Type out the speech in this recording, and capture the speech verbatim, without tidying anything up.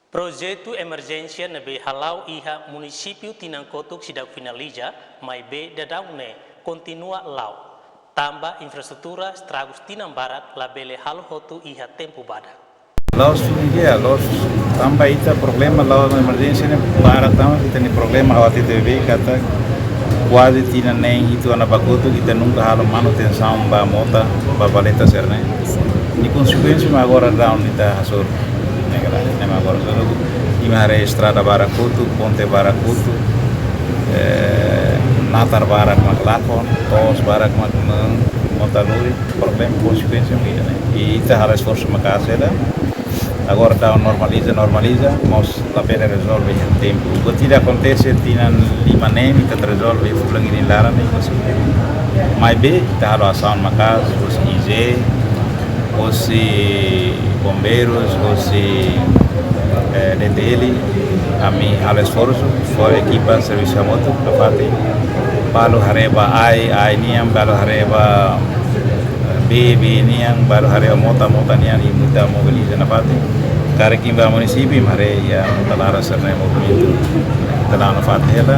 Projetu emerjénsia ne'ebé hala'o iha munisípiu tinan kotuk seidauk finaliza, maibé daudaun ne'e kontinua la'o, tanba infraestrutura estragus tinan barak labele halo hotu iha tempu badak. La'ós fim de dia, la'ós, tanba ita problema la'o emerjénsia ne'e para tanba ita-nia problema ha'u hatete beibeik katak kuaze tinan neen hitu ona ba kotuk ita nunka halo manutensaun ba mota, ba valeta sira-ne'e. Nia konsekuénsia mak agora daudaun ita hasoru. Ne'e mak agora hasoru. Imi haree estrada barak kotuk, ponte barak kotuk, eh, natar barak mak lakon, to'os barak mak ne'e, mota lori, problema konsekuénsia mak ida-ne'e. I ita halo esforsu maka'as hela. Agora daudaun normaliza, normaliza, mas labele rezolve iha tempu. Buat ida akontese tinan lima neen, ita rezolve fulan ida nia laran ne'e, mas maibé ita halo asaun maka'as, husi I G, husi bombeirus, husi, eh, D T L, ami halo esforsu, fó ekipa servisu hamutuk nafatin. Balu haree ba ai, ai nian, balu haree ba bee, bee nian, balu haree ba mota, mota nian, imi ita mobiliza nafatin. Karik imi bá munisípiu, imi haree iha mota laran sira-ne'e movimentu. Ita la'o nafatin hela,